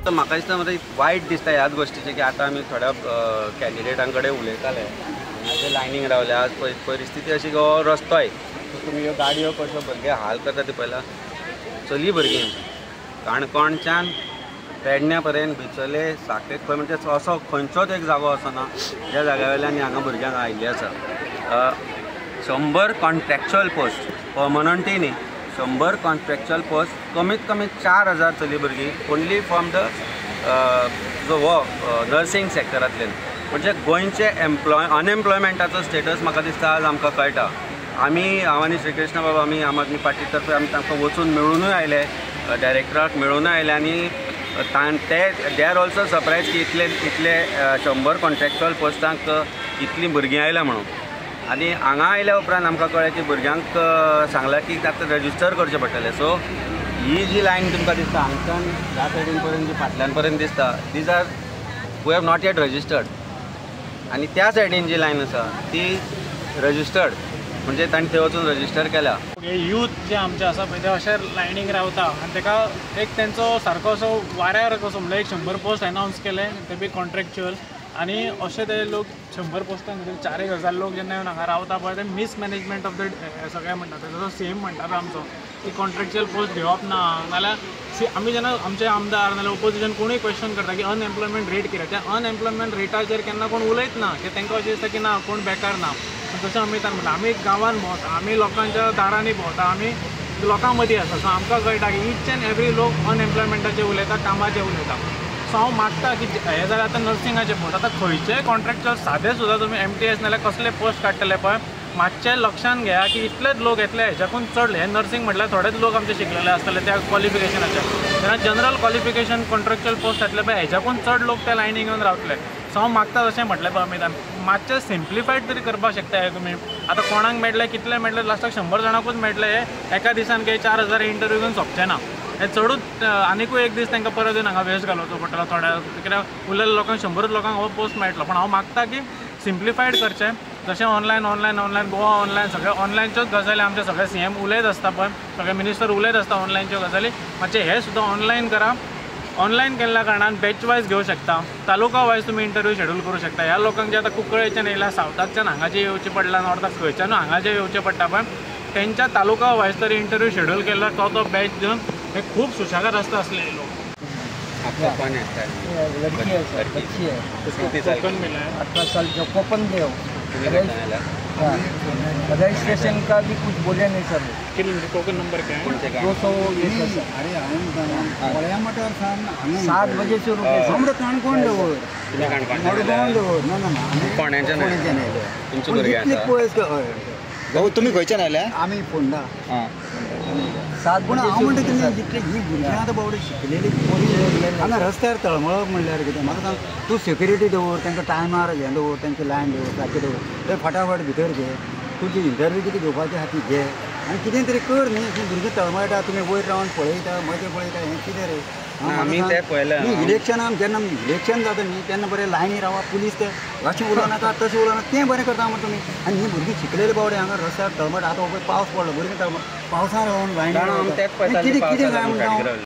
आतां म्हाका दिसता मरे वायट दिसता ह्याच गोश्टीचें की आतां आमी थोड्या कॅन्डिडेटां कडेन उलयताले, हांगा लायनीक रावले. आज परिस्थिती अशी की हो रस्तोय तुमी ह्यो गाडयो कश्यो भुरगे हाल करता ते पळयला. चली भुरगीं काणकोणच्यान पेडण्या पर्यंत बिचोले साखळे खंय म्हणजे असो खंयचोच एक जागो असो ना ज्या जाग्या वयल्यान हांगा भुरग्यांक आयिल्ली आसा. 100 कॉन्ट्रॅक्च्युअल पोस्ट, पर्मनंटय न्ही, 100 कॉन्ट्रॅक्च्युअल पोस्ट, कमीत कमी 4000 चली भुरगीं ओन्ली फ्रॉम the जो हो नर्सिंग सॅक्टरांतल्यान. म्हणजे गोंयचे अनएम्प्लॉयमेंटाचो स्टेटस म्हाका दिसता आज आमकां कळटा. आमी हांव आनी श्रीकृष्ण बाबा आमी आम आदमी पार्टी तर्फे आमी तांकां वचून मेळुनूय आयले, डायरेक्टराक मेळुनूय आयले आनी ते they are also surprise की इतले इतले 100 कॉन्ट्रॅक्च्युअल पोस्टांक इतलीं भुरगीं आयल्या म्हणून. आनी हांगा आयल्या उपरांत आमकां कळ्ळें की भुरग्यांक सांगलां की आतां रजिस्टर करचें पडटलें. सो ही जी लायन तुमकां दिसता हांगच्यान ह्या सायडीन पर्यंत जी फाटल्यान पर्यंत दिसता, these are who have not yet registered. आनी त्या सायडीन जी लायन आसा ती रजिस्टर्ड, म्हणजे तांणी थंय वचून रजिस्टर केल्या. यूथ जे आमचे आसा पळय ते अशे लायनीक रावता आनी ताका एक तेंचो सारको असो वाऱ्यार कसो म्हणल्यार एक 100 पोस्ट एनावन्स केले ते बी कॉन्ट्रॅक्च्युअल, आनी अशे ते लोक 100 पोस्टां खातीर 4-1000 लोक जेन्ना येवन हांगा रावता पळय ते मिसमॅनेजमेंट ऑफ the सगळें म्हणटा तेजो सेम म्हणटा पळय आमचो की कॉन्ट्रॅक्च्युअल पोस्ट घेवप ना. नाल्यार आमी जेन्ना आमचे आमदार नाल्यार ओपोजिशन कोणूय क्वेश्चन करता की अनएम्प्लॉयमेंट रेट कितें, त्या अनएम्प्लॉयमेंट रेटाचेर केन्ना कोण उलयत ना की तांकां अशें दिसता की ना कोण बेकार ना. तशें आमी तांकां म्हणटा आमी गांवांत भोंवता, आमी लोकांच्या दारांनी भोंवता, आमी लोकां मदीं आसा. सो आमकां कळटा की इच एंड एवरी लोक अनएम्प्लॉयमेंटाचे उलयता, कामाचे उलयता. सो हांव मागता की हें जाल्यार आतां नर्सिंगाचे पोस्ट, आतां खंयचेय कॉन्ट्रॅक्च्युअल सादें सुद्दां तुमी MTS नाल्यार कसले पोस्ट काडटले पळय मातशें लक्षान घेया की इतलेच लोक येतले, हेच्याकून चड हे नर्सिंग म्हटल्यार थोडेच लोक आमचे शिकलेले आसतले त्या क्वॉलिफिकेशनाचे. तेन्ना जनरल क्वॉलिफिकेशन कॉन्ट्रॅक्च्युअल पोस्ट येतले पळय हेच्याकून चड लोक त्या लायनीक येवन रावतले. सो हांव मागता तशें म्हटलें पळय अमितान मातशें सिम्प्लिफायड तरी करपाक शकता हे तुमी. आतां कोणाक मेळटलें कितले मेळटले, लास्टाक 100 जाणांकूच मेळटले, हे एका दिसान काही 4000 इंटरव्यू घेवन सोंपचें ना. हे चडूच आनिकूय एक दीस तांकां परत येवन हांगा वेस्ट घालोवचो पडटलो थोड्या, कित्याक उरलेल्या लोकांक 100 लोकांक हो पोस्ट मेळटलो. पण हांव मागता की सिम्प्लिफायड करचें, जशें online online online Goa online सगळे ऑनलायनच्योच गजाली आमचे सगळे CM उलयत आसता पळय, सगळे मिनिस्टर उलयत आसता ऑनलायनच्यो गजाली, मातशें हें सुद्दां ऑनलायन करा. ऑनलायन केल्ल्या कारणान बॅच वायज घेवं शकता, तालुका वायज तुमी इंटरव्यू शेड्यूल करूं शकता. ह्या लोकांक जे आतां कुंकळेच्यान येयला, सावथाच्यान हांगाचे येवचें पडलां, नॉर्थाक खंयच्यानूय हांगाचे येवचें पडटा पळय, तेंच्या तालुका वायज तरी इंटरव्यू शेड्यूल केलो तो तो बॅच दिवन हे खूब सुशेगाद आसता आसले लोक. आपका कौन है? लड़की है सर, बच्ची है. कितने साल? टोकन मिला है 18 साल जो कोपन दे हो. रजिस्ट्रेशन का भी कुछ बोले नहीं सर. टोकन नंबर क्या है? 200. अरे 7 बजे से रुके. काणकोण दवर, मडगांव दवर, ना ना भाऊ तुम्ही खंयच्यान आयल्या? आमी फोंडा. 7 पूण हांव म्हणटा तुमी जितले ही भुरगीं आतां बाबडे शिकलेली हांगा रस्त्यार तळमळप म्हणल्यार कितें म्हाका सांग. तूं सेक्युरिटी दवर, तांकां टायमार हें दवर, तांची लायन दवर, सारकें दवर, ते फटाफट भितर घे, तुजी इंटरव्यू कितें घेवपाची आहा ती घे आनी कितें तरी कर न्ही. ही भुरगीं तळमळटा, तुमी वयर रावन पळयता, मदीं पळयता, हें कितें रे? आमी तें पळयलें. इलेक्शनाक जेन्ना इलेक्शन जाता न्ही तेन्ना बरें लायनी रावा, पुलीस ते अशें उलोवं नाका तशें उलोवं नाका, तें बरें करता मरे तुमी. आनी ही भुरगीं शिकलेली बावडे हांगा रस्त्यार तळमळ. आतां पळय पावस पडलो, भुरगीं तळमळ पावसान रावन लायनी कितें कितें काय म्हणटा.